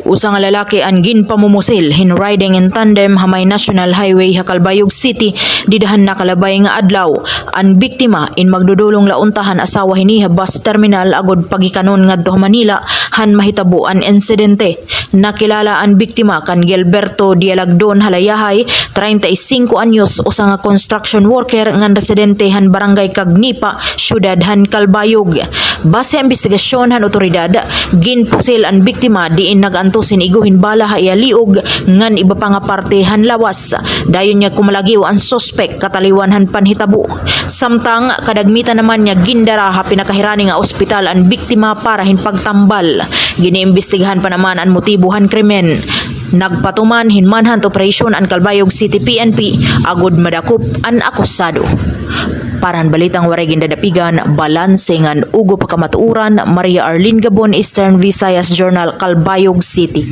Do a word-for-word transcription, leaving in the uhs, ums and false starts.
Usa nga lalaki an ginpamumusil hin riding in tandem ha may National Highway ha Calbayog City dida han nakalabay nga adlaw. An biktima in magdudulong la unta han asawa hini ha bus terminal agod pagikanon ngadto ha Manila han mahitabo an insidente. Nakilala an biktima kan Gilberto Dialagdon Halayahay, treinta y cinco anyos, usa nga construction worker ngan residente han Barangay Cagnipa, siyudad han Calbayog. Base ha imbestigasyon han otoridad, ginpusil an biktima diin nag-antos hin igo hin bala ha iya liog ngan iba pa nga parte han lawas. Dayon niya kumalagiw an suspek kataliwan han panhitabo. Samtang kadagmitan naman niya gindara ha pinakahirani nga ospital an biktima para hin pagtambal. Giniimbestigahan pa naman an motibo han krimen. Nagpatuman hin manhunt operation an Calbayog City P N P agod madakop an akusado. Para han balitang waray gindadapigan, balanse ngan ugop ha kamatuoran, Maria Arlene Gabon, Eastern Visayas Journal, Calbayog City.